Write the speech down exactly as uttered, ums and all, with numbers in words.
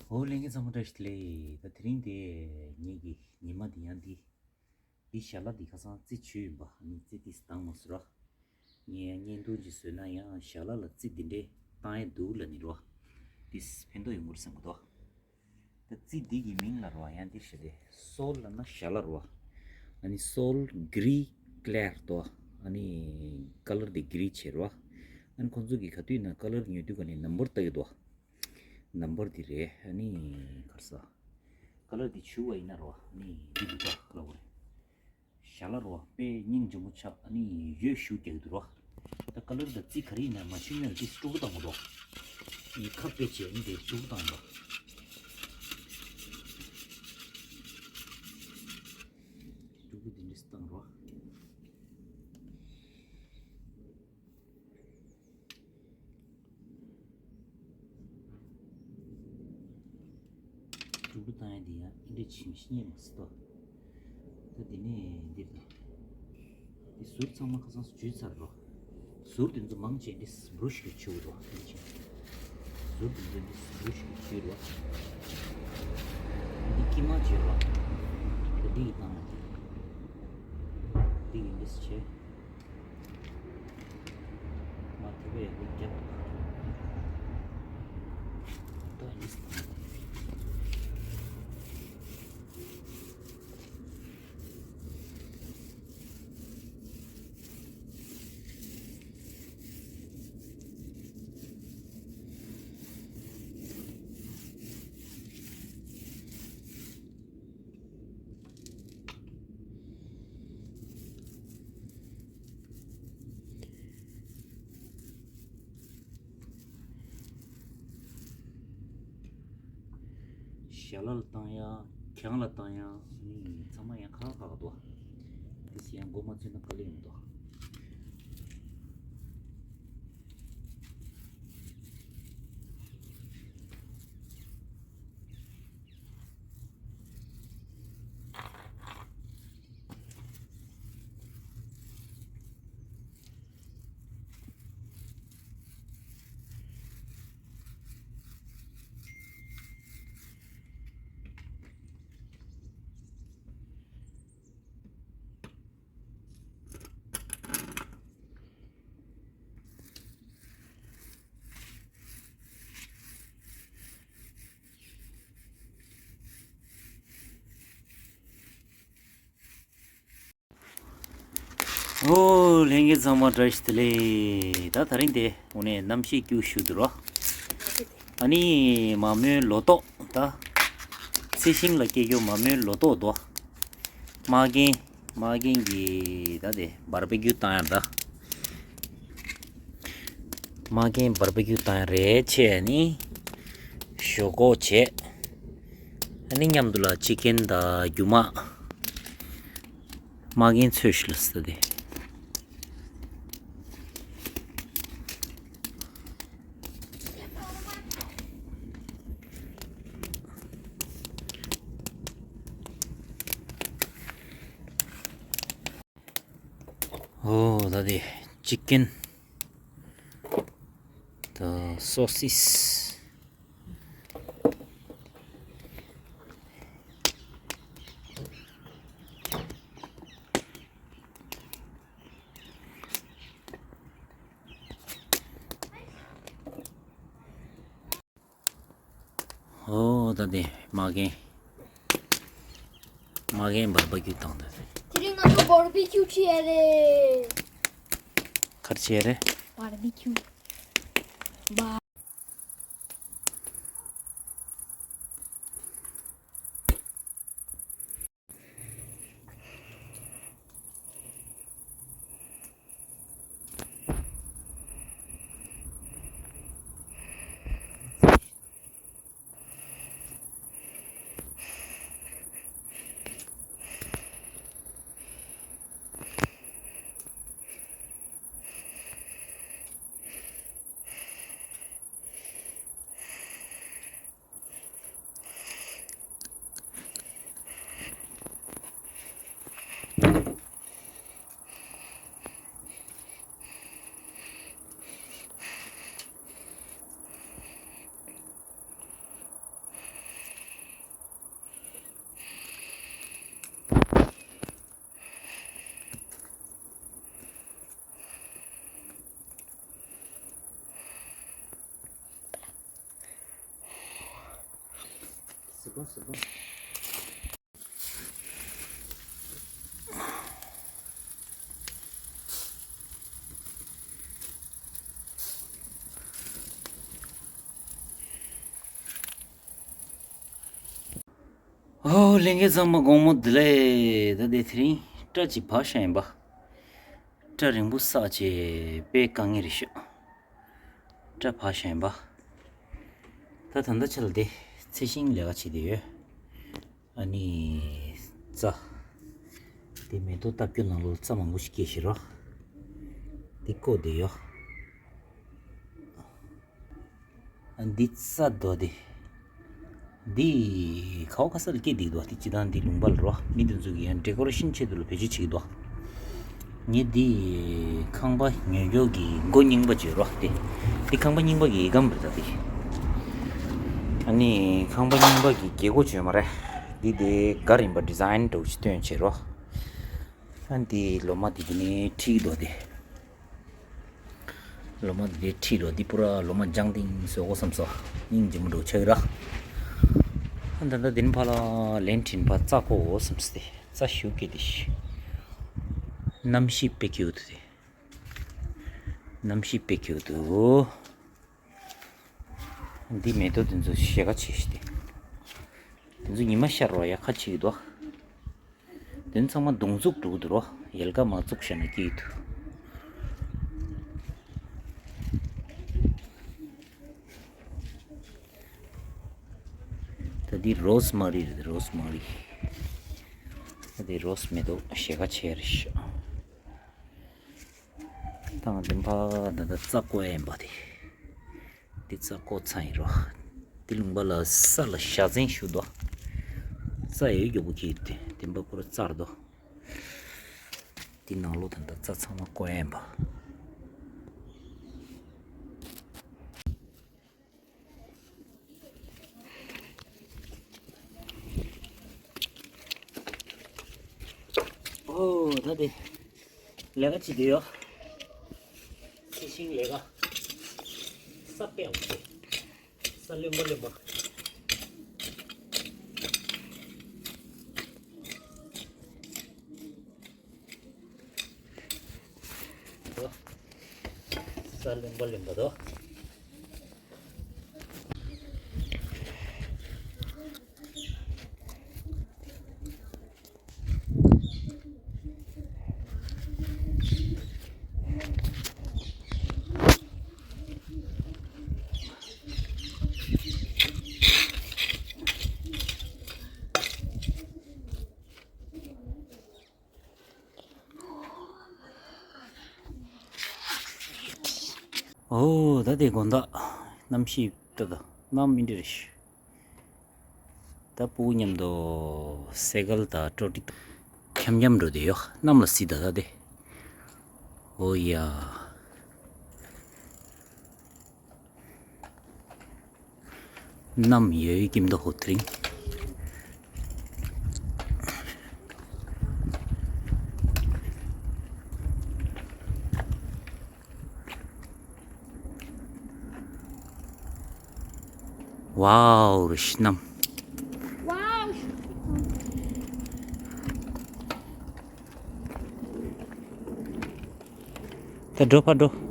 ཨོ་ལྷན་རྒྱས་ཚང་མ་བཀྲ་ཤིས་བདེ་ལེགས། ད་དེ་རིང་དེ་ངེད་ཀྱི་ཉི་མ་འདི་ཡང་འདི། འདི་ཞལ་ལག་འདི་ཁ་སང་རྩི་བྱུས་ཡིན་པ། ཨ་ནི་རྩི་ཏིས་བཏང་མ་སོང་ར། ངས་ཡང་བརྙན་ཐུང་ཅིག་བཟོས་ན་ཡང་ཞལ་ལག་ལ་རྩི་འདི་འདྲས་བཏང་ཡ་འདུག་ལབ་ནི་ར། ཏིས་ཕན་ཐོགས་ཡོང་གི་རེད་བསམ་གི་འདུག། ད་རྩི་འདི་གི་མིང་ལབ་ར་ཡང་འདི་ཞེས་ཏེ་སོལ་ལབ་ན་ཞལ་ལག་ར། ཨ་ནི་སོལ་གྷི་རི་ཀླེར་དོ། ཨ་ནི་ཀ་ལར་འདི་གྷི་རི་བྱས་ར། ཨ་ནི་ཁོང་ཚོ་གི་ག་དུས་ན་ཀ་ལར་ཉོ་དུས་ག་ནི་ནམ་བར་ལྟ་གི་འདུག། ནམ་བར་འདི་རེད། ཨ་ནི་གར་ས། ཀ་ལར་འདི་བྱུག་པ་ཡིན་ན་རོ། ཨ་ནི་འདི་འདུག་ག་ལ་བོ་རེད། ཞལ་ལག་རོ། དཔེ་སྙིང་རྗེ་མོ་ཆགས། ཨ་ནི་ཡོད་ཤུགས་རྒྱག་གི་འདུག་རོ། ད་ཀ་ལར་དང་རྩི་ག་རེ་ཡིན་ན་མ་ཤེས་ན་འདི་སྤྲུག་པ་བཏང་མ་འདུག། ཨ་ནི་ཁ་དཔེ་བྱས་ཨ་ནི་འདི་སྤྲུག་པ་བཏང་འདུག། སྤྲུག་པ་འདི་འདྲས་བཏང་རོ། སྤྲུག་པ་བཏང་ཡ་འདི་ཡང་ཨེ་འདྲས་བྱིན་ཤེས་མ་སྲིད་དོ། ད་འདི་ནས་འདིར་དང་། འདི་ཟུར་ཚང་མ་ཁ་སང་བྱུགས་ཚར་རོ། ཟུར་དེ་ཚོ་མང་ཆེ་འདི་བུ་རུ་ཤི་གིས་བྱུགས་རོ། འདི་ཆེ། ཟུར་དེ་ཚོ་འདི་བུ་རུ་ཤི་གིས་བྱུགས་རོ། འདི་དཀྱིལ་མ་བྱས་རོ། ད་འདི་ཡི་བཏང་། འདི་ཡི་འདི་བྱས། མ་ཐེ་བའི་ལུག་རྒྱབ། ད་ཡིས། ཞལ་ལག་ལ་བཏང་ཡ། གྱང་ལ་བཏང་ཡ། ཨ་ནི་ཚང་མ་ཡང་ཁག་ཁག་འདུག། དེ་ཡང་མགོ་མ་ཚོས་ན་དཀའ་ལས་ཡོང་འདུག། ཨོ་ལྷན་རྒྱས་ཚང་མ་བཀྲ་ཤིས་བདེ་ལེགས། ད་དེ་རིང་དེ་དངོས་གནས་གནམ་གཤིས་སྐྱིད་པོ་ཞིག་འདུག་རོ། ཨ་ནི་མ་རྨོས་ལོ་ཏོག་ད། རྩི་ཤིང་ལ་སྐྱེ་རྒྱུ་མ་རྨོས་ལོ་ཏོག་དོ། མ་རྒན། མ་རྒན་གྱི་ད་དེ་བར་པི་ཀྱུ་བཏང་ཡ་ད། མ་རྒན་བར་པི་ཀྱུ་བཏང་ཡ་རེད། བྱས་ནི་ཞོག་ཁོག་བྱས། ཨ་ནི་མཉམ་དུ་ལ་ཅི་ཀན་དང་རྒྱུ་མ། མ་རྒན་ཚོས་ཤིག་ལ་ཟེར་ཏེ། ཨོ་ད་དེ་ཅི་ཀན་དང་སོ་སིས། ཨོ་ད་དེ་མ་རྒན། མ་རྒན་བར་པི་ཀྱུ་བཏང་འདུག། དེ་རིང་ང་ཚོ་བར་པི་ཀྱུ་བྱེད་ཡ་རེད། ག་རེ་བྱེད་ཡ་རེད། བར་པི་ཀྱུ། བ། ཨོ། ལྷན་རྒྱས་ཚང་མ་དགོང་མོ་བདེ་ལེགས། ད་དེ་དེ་རིང་སྐྲ་ཅིག་བག་ཤ་ཡིན་པ། སྐྲ་རིང་པོ་བསགས་བྱས་དཔེ་དཀའ་ངལ་རེད་ཤག་སྐྲ་བག་ཤ་ཡིན་པ། ད་ད་ལྟ་ཆ་ལ་དེ་ཚེ་ཤིང་ལས་ཀ་བྱེད་དེ་ཡོད། ཨ་ནི་རྩྭ། དེ་མེ་ཏོག་བཏབ་རྒྱུ་ནང་ལོགས་རྩྭ་མང་པོ་ཞིག་སྐྱེས་ཤག་རོ། དེ་བཀོག་བསྡད་ཡོད། ཨ་འདི་རྩྭ་དོ་དེ། འདི་ཁ་བ་ཁ་ས་ལ་སྐྱེས་བསྡད་འདུག་དེ་སྤྱིར་བཏང་འདི་ལུང་པ་ལ་རོ། མི་དེ་ཚོ་གིས་ཡང་ཌེ་ཀོ་རེ་ཤན་ཆེད་དུ་ལ་བེད་སྤྱོད་བྱེད་ཀྱི་འདུག་ངས་འདི་ཁང་པ་ཉོ་རྒྱུ་གི་མགོ་རྙིང་པ་བརྗོད་རོ་དེ། འདི་ཁང་པ་རྙིང་པ་གི་ཡི་གམ་རེད་ད་དེ། ཨ་ནི་ཁང་པ་རྙིང་པ་གི་རྒྱལ་སྒོ་བརྗོད་མ་རེད། འདི་དེ་ག་རིམ་པ་ཌི་ཛའིན་འདྲ་བོ་ཞིག་སྟོན་བྱེད་རོ། ཨ་འདི་ལོ་མ་འདི་དེ་ནས་ཁྲིད་འདུག་དེ། ལོ་མ་འདི་འདྲའི་ཁྲིད་འགྲོ་འདི་པུ་ར་ལོ་མ་ལྗང་ཏིང་བཟོ་དགོས་བསམ་སོང་། སྙིང་རྗེ་མོ་འདྲ་ཆགས་ར། ཨ་ད་ལྟ་འདི་ནས་ཕར་ལ་ལན་དྲིན་ཕར་རྩྭ་བཀོག་འོ་བསམ་སྟེ་རྩྭ་ཞུ་གི་འདི་ཤི། གནམ་གཤིས་དཔེ་སྐྱིད་འདུག་དེ། གནམ་གཤིས་དཔེ་སྐྱིད་འདུག་འདི་མེ་ཏོག་འདི་ཚོ་ཞེ་ག་ཆེ་ཤི་སྟེ། འདི་ཚོ་ཉི་མ་ཤར་བ་ཡག་ཁ་ཆེ་གི་འདུག་དེ་ཚང་མ་མདུང་འཛུགས་འགྲོ་གི་འདུག་རོ། ཡལ་ག་མ་བཙུགས་བཞག་ན་སྐྱིད་འདུག་ད་འདི་རོ་སི་མ་རི་རེད། རོ་སི་མ་རི། ད་འདི་རོ་སི་མེ་ཏོག་ཞེ་ག་ཆེ་རེད་ཤག་ད་ང་འདི་ཕར་ད་ལྟ་རྩྭ་བཀོག་ཡ་ཡིན་པ་དེ། འདི་རྩྭ་བཀོག་ཚར་ཡིན་རོ། འདི་ལུང་པ་ལ་ས་ལ་བཞའ་ཚན་ཞུ་དོ། རྩྭ་ཡོད་མགྱོགས་པོ་ཁྱེར་ཏེ་འདི་འབའ་ཁོ་ར་རྩར་དོ། འདི་ནང་ལོགས་ད་ལྟ་རྩྭ་ཚང་མ་བཀོག་ཡ་ཡིན་པ། ཨོ་ད་དེ་ལས་ཀ་བྱེད་དུ་ཡོད། ཚེ་ཤིང་ལས་ཀ། ས་པད་འོ། ས་རློན་པ་རློན་པ། ས་རློན་པ་རློན་པ་དོ། ཨོ་ད་དེ་དགོང་དག་གནམ་གཤིས་ད་ད་གནམ་མི་འདྲ་རེད་ཤག་ད་སྤུ་གུ་མཉམ་དུ་སེ་གལ་དང་ཀྲོ་ཀྲི་འཁྱམ་འཁྱམ་འགྲོ་དེ་ཡོད། གནམ་ལ་སྲིད་ད་ད་དེ། ཨོ་ཡ། གནམ་ཡོད་ཡོད་ཀྱིན་འདུག་ཧོ་དེ་རིང་། ཝའོ་རི་ཤི་གནམ། ད་འགྲོ་ཕར་འགྲོ།